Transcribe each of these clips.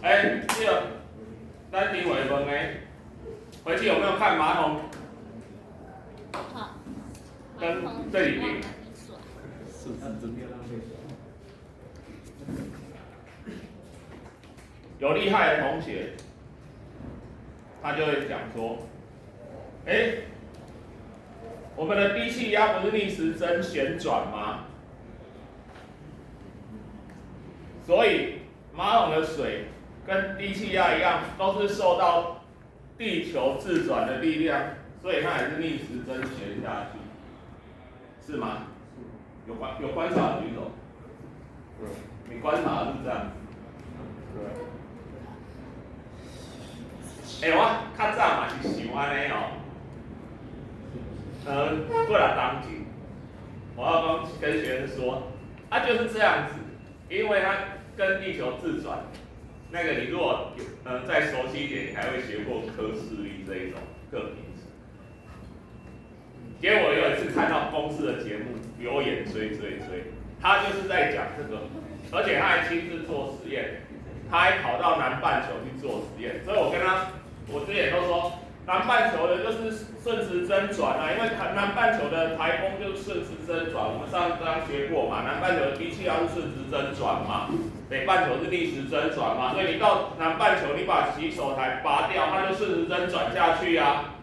哎，這個咱評委問的，回去有沒有看馬桶？好。跟這裡比。順時針。有厲害的同學，他就會講說：哎，我們的低氣壓不是逆時針旋轉嗎？所以馬桶的水跟低氣壓一樣，都是受到地球自轉的力量，所以它也是逆時針旋下去，是嗎？有觀察的舉手。你觀察的是這樣。欸，我較早嘛是想按呢哦，過來當前，我要跟學生說，啊就是這樣子，因為它跟地球自轉，那個你如果再熟悉一點，你還會學過科氏力這一種個名詞。結果有一次看到公視的節目，留言追追追，他就是在講這個，而且他還親自做實驗，他還跑到南半球去做實驗，所以我跟他。我之前都說，南半球的就是順時針轉啊，因為南半球的颱風就是順時針轉，我們上章學過嘛，南半球的低氣壓是順時針轉嘛，北半球是逆時針轉嘛，所以你到南半球，你把洗手台拔掉，它就順時針轉下去啊。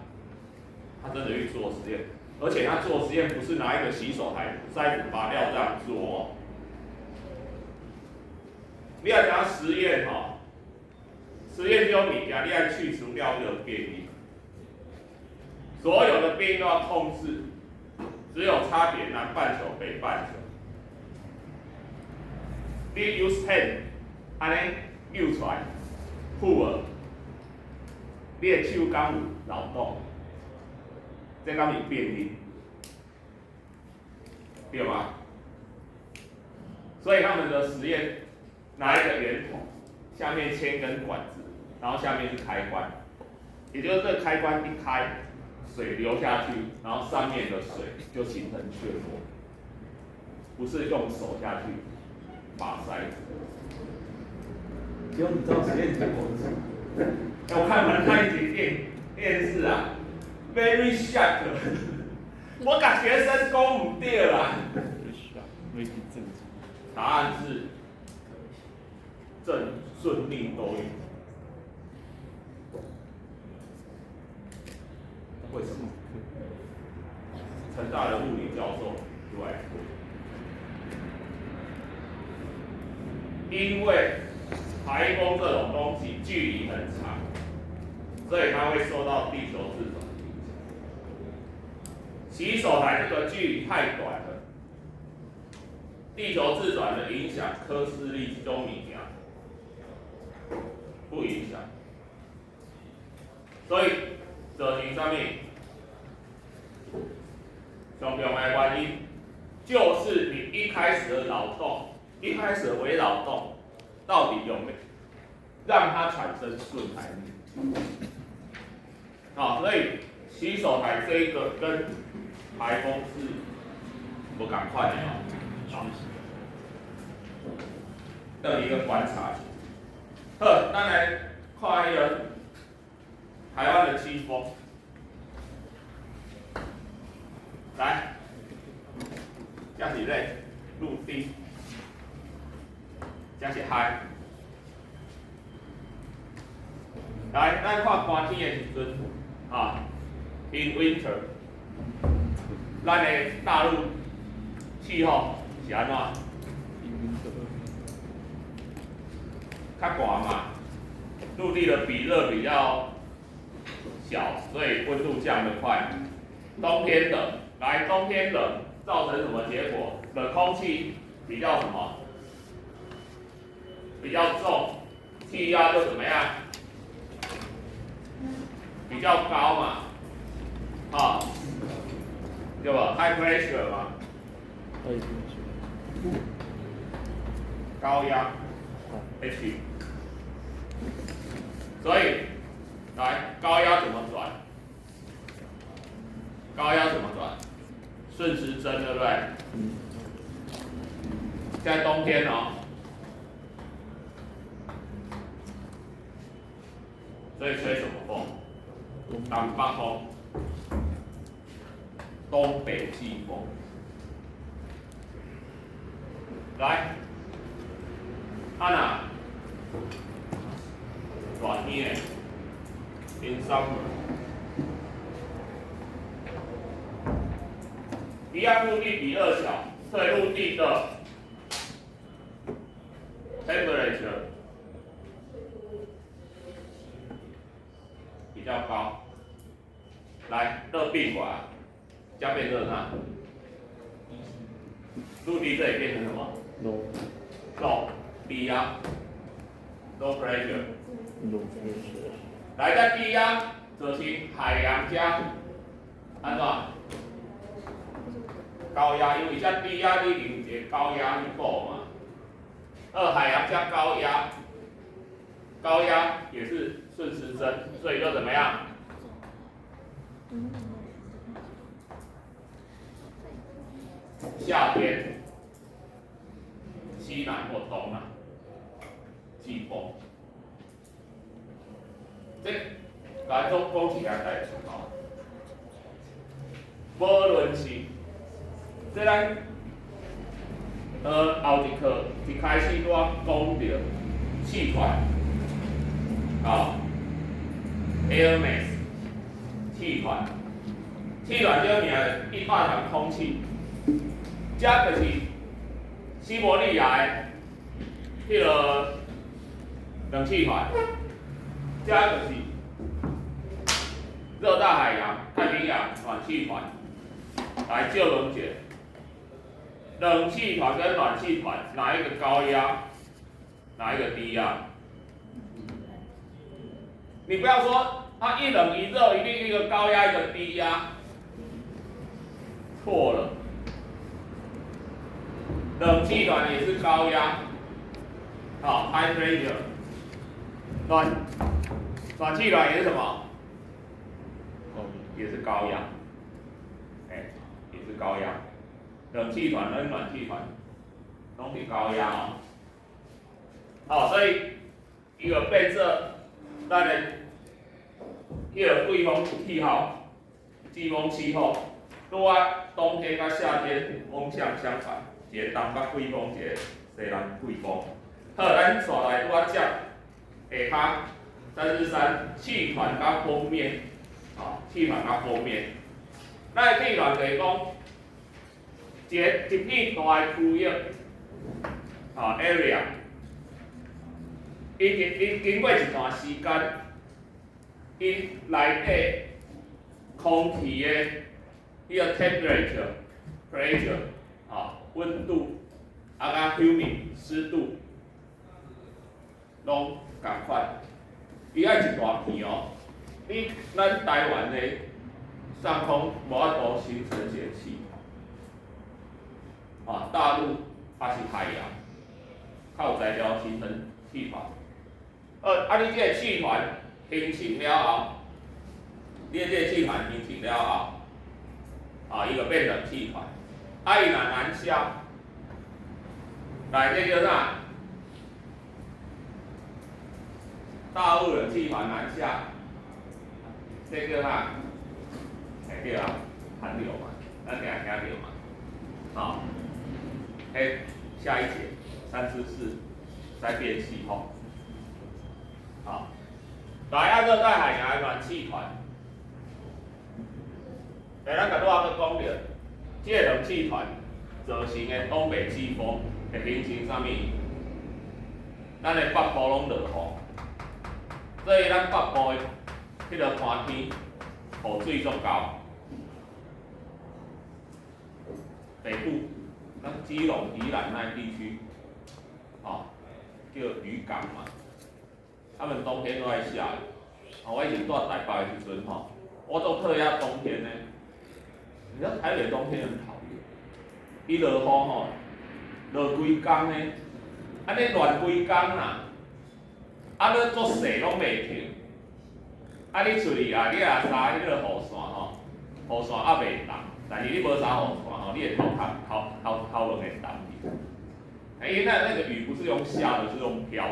他真的去做實驗，而且他做實驗不是拿一個洗手台塞子拔掉這樣做哦，你要講實驗吼。實驗這種物件，你愛去除掉這個變異，所有的變異都要控制，只有差別南半球、北半球。你 use hand 按呢扭出來，pull，你的手敢有擾動？這敢是變異？對嗎？所以他們的實驗拿一個圓筒，下面牽根管子。然後下面是開關，也就是這個開關一開，水流下去，然後上面的水就形成漩渦，不是用手下去拔塞子。結果你知道實驗結果是什麼？欸，我看完那一集電視啊，very shocked，我共學生講毋對啦。答案是正順逆都有。為什麼？成大的物理教授出來說，因為颱風這種東西距離很長，所以它會受到地球自轉的影響。洗手台這個距離太短了，地球自轉的影響，科氏力這種物件不影響，所以造成啥物？上重要的原因就是你一開始的擾動，一開始的微擾動，到底有沒有讓它產生順還逆？好，所以洗手台這一個跟颱風是無仝款的哦。好，的一個觀察。好，咱來看彼個台灣的季風。來，這是咧陸地，這是海。來，咱看寒天的時陣，啊，in winter，咱的大陸氣候是按怎？較寒嘛，陸地的比熱比較小，所以溫度降得快。冬天冷，來，冬天冷造成什麼結果？冷空氣比較什麼？比較重，氣壓就怎麼樣？比較高嘛，啊，對吧？High pressure 嘛，高壓 H，所以來高壓怎麼轉？高壓怎麼轉？順時針，對不對？在冬天哦，所以吹什麼風？東北風，東北季風。來，啊若熱天的，in summer，離岸陸地比熱小，所以陸地的 temperature 比較高。來，熱變過來，加變熱啥？陸地這裡變成什麼？ Low。 Low，低壓，low pressure。 Low pressure。來，在低壓，造成海洋加按怎？高壓，因為這低壓你用一個高壓去補嘛。海洋加高壓，高壓也是順時針，所以就怎麼樣？夏天，西南或東南季風，這來總講一下代誌吼。無論是這咱後一課一開始我講著氣團，啊，air mass，氣團，氣團這個名一大團空氣，這就是西伯利亞的彼個冷氣團，這就是熱帶海洋、太平洋暖氣團。來借問者，冷氣團跟暖氣團哪一個高壓，哪一個低壓？你不要說它一冷一熱，一定一個高壓一個低壓，錯了。冷氣團也是高壓，好，high pressure。暖氣團也是什麼？也是高壓，哎，也是高壓。冷氣團跟暖氣團攏是高壓哦。好，所以伊就變做咱的彼個季風氣候，季風氣候，拄啊冬天佮夏天風向相反，一個東北季風，一個西南季風。好，咱紲來拄仔接下跤33氣團佮鋒面，啊，氣團佮鋒面。咱的氣團就是講，一個一片大的區域，啊，area，伊經過一段時間，伊內底空氣的彼個 temperature、pressure，啊，溫度，啊，佮 humidity 濕度，攏仝款。伊愛一大片哦，你咱台灣的上空無法度形成一個氣團，啊，大陸抑是海洋，較有材料形成氣團。啊，你這個氣團形成了後，你的這個氣團形成了後，啊，伊就變冷氣團。啊，伊若南下，來這叫啥？大陸冷氣團南下，這叫啥？會對啊，寒流嘛，咱定聽著嘛。好，欸，下一節3之4在變氣候。好，來啊，熱帶海洋的暖氣團。來，咱共拄仔閣講著，這個冷氣團造成的東北季風會形成啥物？咱的北部攏落雨，所以咱北部的彼個寒天雨水足夠。北部，咱基隆、宜蘭那地區，哦，叫漁港嘛，他們冬天都在下雨。啊，我以前住台北的時陣吼，我都討厭冬天呢。你知道台北冬天很討厭，伊落雨吼，落規工呢，按呢亂規工啦，啊你作勢攏袂停，啊你出去啊，你若衫彼個雨傘吼，雨傘猶袂凍，但是你無衫雨傘吼，你的頭殼頭頭頭毛會凍去。欸，因為那個雨不是用下的，是用飄的。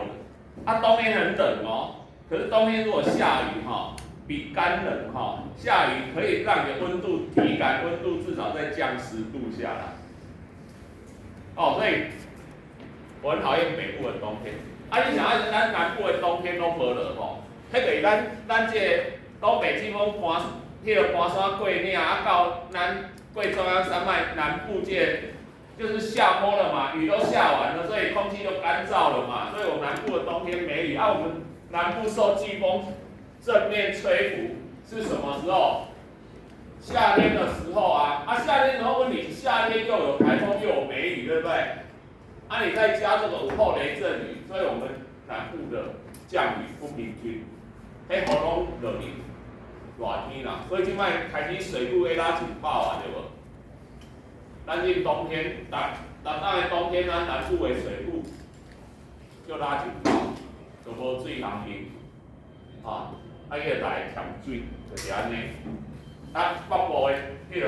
啊，冬天很冷哦。可是冬天如果下雨哈，比乾冷哈，下雨可以讓你的溫度體感溫度至少再降10度下來。哦，所以我很討厭北部的冬天。啊，你想啊，咱南部的冬天攏無落雨，彼就是咱這個東北季風盤，彼個盤山過嶺啊，到咱過中央山脈南部這個就是下坡了嘛，雨都下完了，所以空氣就乾燥了嘛，所以我們南部的冬天沒雨啊，我們南部受季風正面吹拂是什麼時候？夏天的時候啊，啊夏天的時候問題是夏天又有颱風又有梅雨，對不對？啊，你再加這個午後雷陣雨，所以我們南部的降雨不平均，彼雨攏落去熱天啦，所以這擺開始水庫會拉警報啊，對無？咱這冬天，逐逐當的冬天，咱南部的水庫就拉警報，就無水通用，啊，啊，叫大家添水，就是按呢。啊，北部的彼個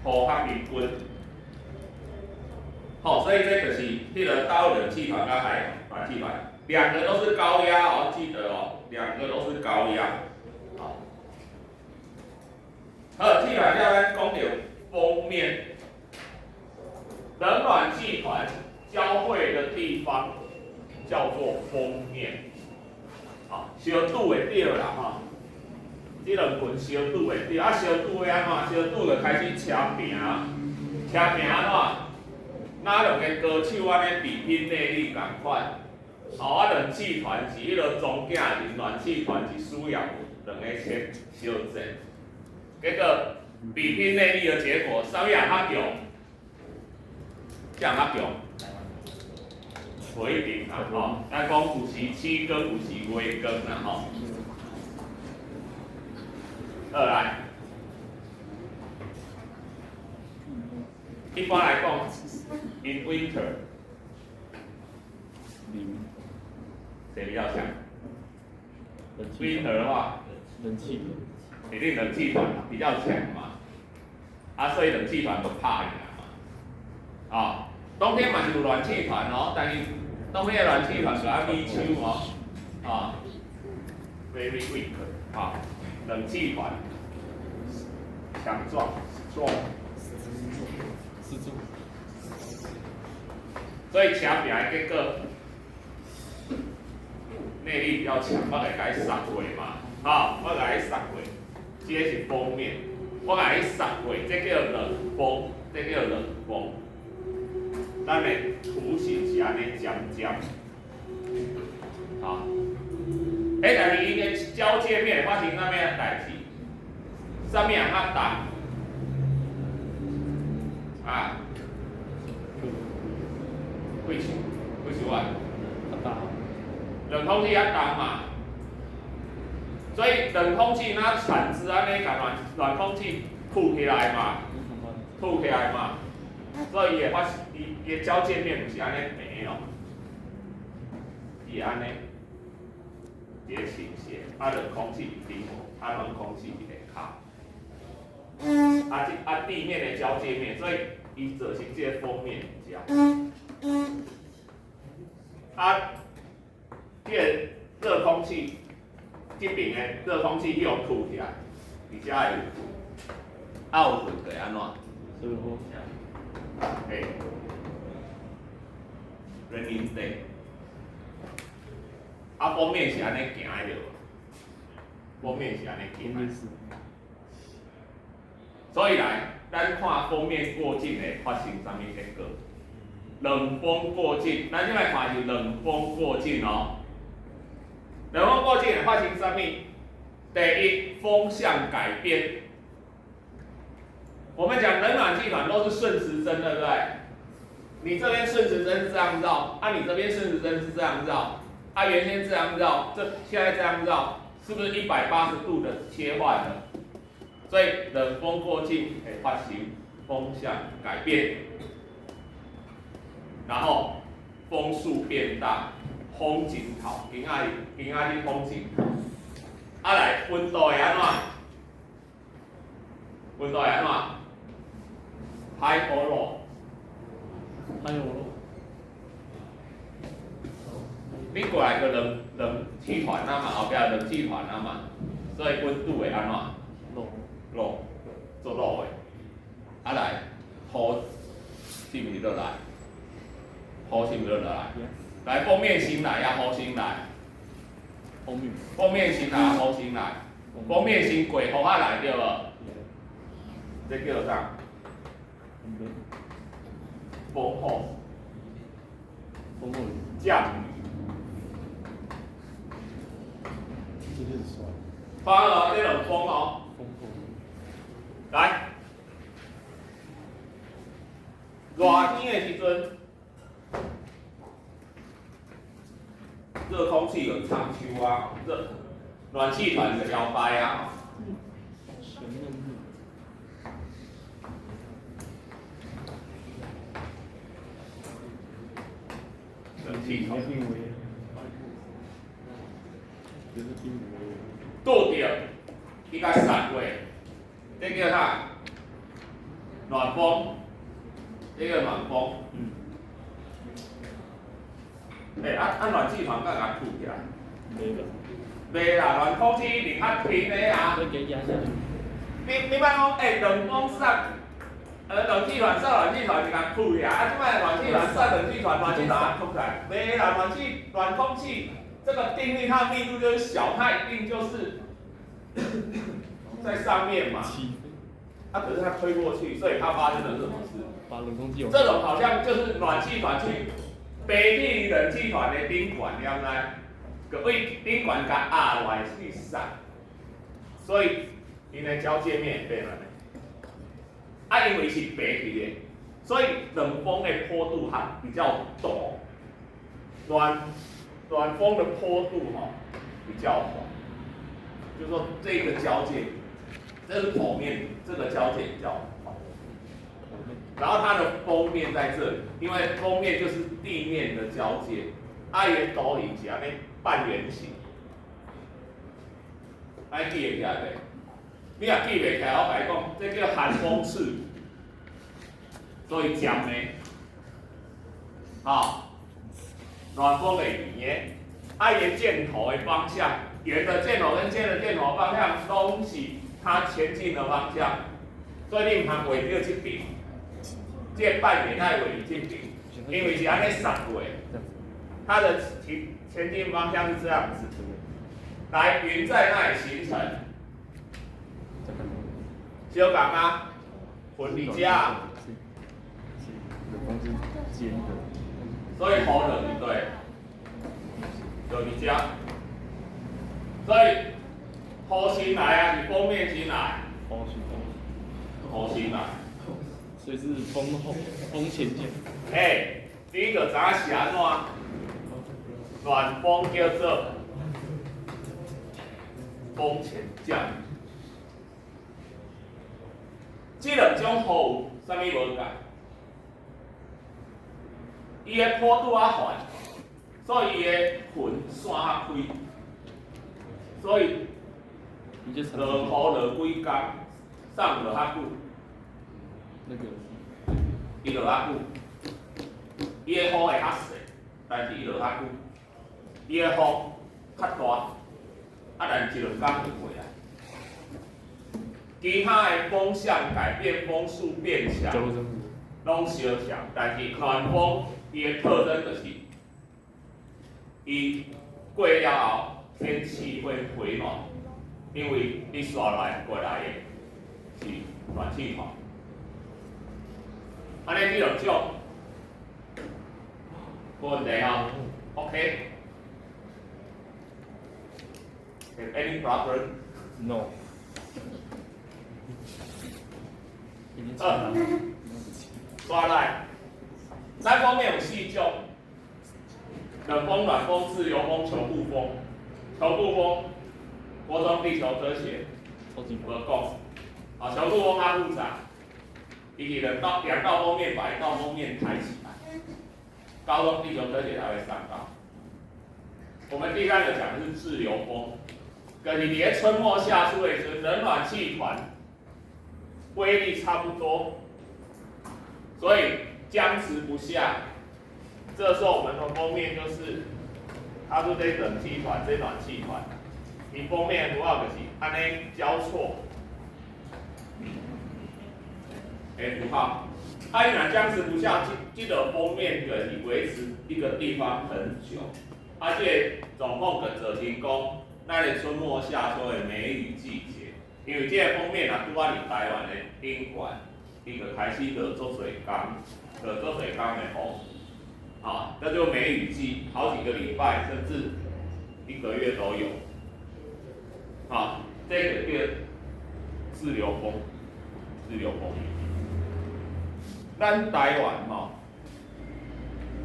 雨較平均。好，所以這就是彼個大陸冷氣團佮海暖氣團，兩個都是高壓哦，記得哦，兩個都是高壓。好，好，氣團了咱講著鋒面，冷暖氣團交匯的地方叫做鋒面。好，相拄會著啦吼，這兩群相拄會著，啊相拄會按怎？相拄就開始車拚，車拚按怎？若兩个高手按呢比拼內力仝款，哦，啊冷氣團是彼个莊敬人，暖氣團是蘇耀文，兩個先相戰，結果比拼內力的結果，啥物人較強？啥人較強？無一定啦，吼，咱講有時起光，有時微光啦，吼。好來，一般來講，in winter，誰比較強？winter 的話，冷氣一定冷氣團比較強嘛。啊，所以冷氣團就拍贏嘛。啊，冬天嘛是有暖氣團哦，但是冬天的暖氣團就愛米手哦，啊，very weak，啊，冷氣團強壯，strong。是住。所以車拚的結果，內力比較強，我會共伊殺過嘛，吼，我共伊殺過，這個是鋒面，我共伊殺過，這叫冷鋒，這叫冷鋒。咱的圖形是按呢尖尖，好，欸，但是𪜶的交界面發生啥物代誌？啥物人較重？啊？幾想？幾想啊？較重。冷空氣較重嘛，所以冷空氣若鏟子按呢共暖暖空氣吐起來嘛，吐起來嘛，所以伊會發伊伊的交界面毋是按呢平哦，伊會按呢，佇咧傾斜，啊冷空氣佇頂，啊暖空氣佇下跤，啊這啊地面的交界面，所以伊造成這个鋒面佇遮。啊，這个熱空氣，這邊的熱空氣予吐起來，佇遮會有雲，啊有雲就會按怎？水雨。嘿，rainy day。啊，鋒面是按呢行的對無？鋒面是按呢行的。所以來，咱看鋒面過境會發生啥物結果？冷鋒過境，咱這擺看是冷鋒過境哦。冷鋒過境會發生啥物？第一，風向改變。我們講冷暖氣團都是順時針，對不對？你這邊順時針是這樣繞，啊，你這邊順時針是這樣繞，啊，原先這樣繞，這現在這樣繞，是不是180度的切換了？所以冷鋒過境會發生風向改變，然後風速變大，風真透，今仔日今仔日風真透，啊來溫度會按怎？溫度會按怎？High or low？ High or low？你過來個冷氣團啊嘛，後壁冷氣團啊嘛，所以溫度會按怎？落。落，做落的。啊來，雨是毋是落來？雨是毋是落來？來，鋒面先來啊，雨先來。鋒面。鋒面先來，雨先來。鋒面先過，雨仔來對無？這叫做啥？風後。風後雨。降雨。發了，這種風哦。來，熱天的時陣，熱空氣有長秋啊，熱暖氣團就搖擺啊。冷氣團。拄著，伊共殺過，這叫啥？暖風，這叫暖風。欸，啊暖氣團敢會共吐起來？袂啦，暖空氣一定較輕的啊。你莫講，欸，冷風殺，冷氣團殺暖氣團是共吐起來，啊，這擺暖氣團殺冷氣團，暖氣團吐起來，袂啦，暖空氣這個定律，它的密度就是小，它一定就是在上面嘛。啊，可是它推過去，所以它發生了什麼事？這種好像就是暖氣團去飛去冷氣團的頂懸，你知？個位頂懸共壓落來去殺，所以𪜶的交界面會變按呢。啊，因為是白去的，所以冷風的坡度較比較陡，暖風的坡度吼比較緩，就是說這個交界，這是剖面，這個交界比較緩。然後它的鋒面在這裡，因為鋒面就是地面的交界，啊，伊的圖形是按呢半圓形，按呢記會起來袂？你若記袂起來，我共你講，這叫寒風刺，所以尖的，吼，暖風會圓的，啊，伊的箭頭的方向，圓的箭頭跟尖的箭頭方向攏是它前進的方向，所以你毋通畫著這邊，這個半圓愛畫佇這邊，因為是按呢殺過，它的前進方向是這樣子，來，雲在那裡形成，相仝啊，雲佇遮，所以雨就佇佗，就佇遮，所以雨先來啊，是鋒面先來？雨先來。所以是風後風前進。欸，你就知影是按怎？暖風叫做風前降雨。這兩種雨有啥物無仝？伊的坡度較懸，所以伊的雲散較開，所以落雨落幾工，送落較久。伊落較久，伊的雨會較細，但是伊落較久，伊的風較大，啊，但一兩工就過啊。其他的風向改變，風速變強，攏相像，但是暖風伊的特徵就是，伊過了後天氣會回暖，因為你刷來過來的是暖氣團。按呢這兩種，無問題吼，OK。Have any problem? No. 好，刷來，咱鋒面有四種：冷鋒、暖風、自由風、球霧風。球霧風，國中地球科學無講。啊，球霧風較複雜，伊是兩道鋒面把一道鋒面抬起來。高中地球科學才會上到。我們第三個講的是自由風，就是佇咧春末夏初的時陣，冷暖氣團威力差不多，所以僵持不下。這時候我們的鋒面就是他說這冷氣團，這暖氣團，伊鋒面符號就是按呢交錯的符號。啊，伊若僵持不下，這個鋒面就是維持一個地方很久。啊，這個狀況就造成講，咱的春末夏秋的梅雨季節，因為這個鋒面若拄仔佇台灣的頂懸，伊就開始落足濟工，落足濟工的雨。啊，那就梅雨季，好幾個禮拜，甚至一個月都有。啊，這個叫滯留鋒，滯留鋒。咱台灣吼，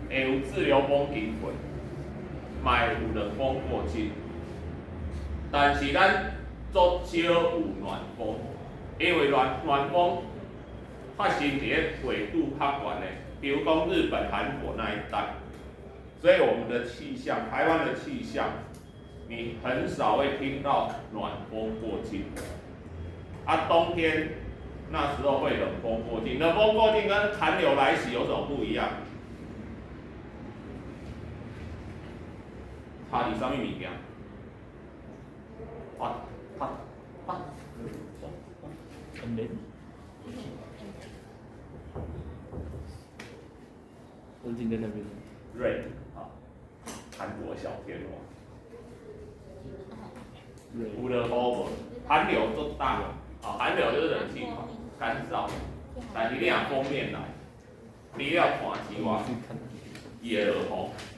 會有滯留鋒經過，嘛會有冷鋒過境，但是咱足少有暖鋒，因為暖鋒發生佇咧緯度較懸的，比如講日本、韓國那一帶，所以我們的氣象，台灣的氣象，你很少會聽到暖鋒過境。啊，冬天那時候會冷鋒過境，冷鋒過境跟寒流來襲有什麼不一樣？差佇啥物物件？發發發。很冷。我今天那邊。瑞啊，韓國小天王。有落雨無？寒流足大，啊，寒流就是冷氣團，乾燥。但是你若鋒面來，除了寒之外，伊會落雨。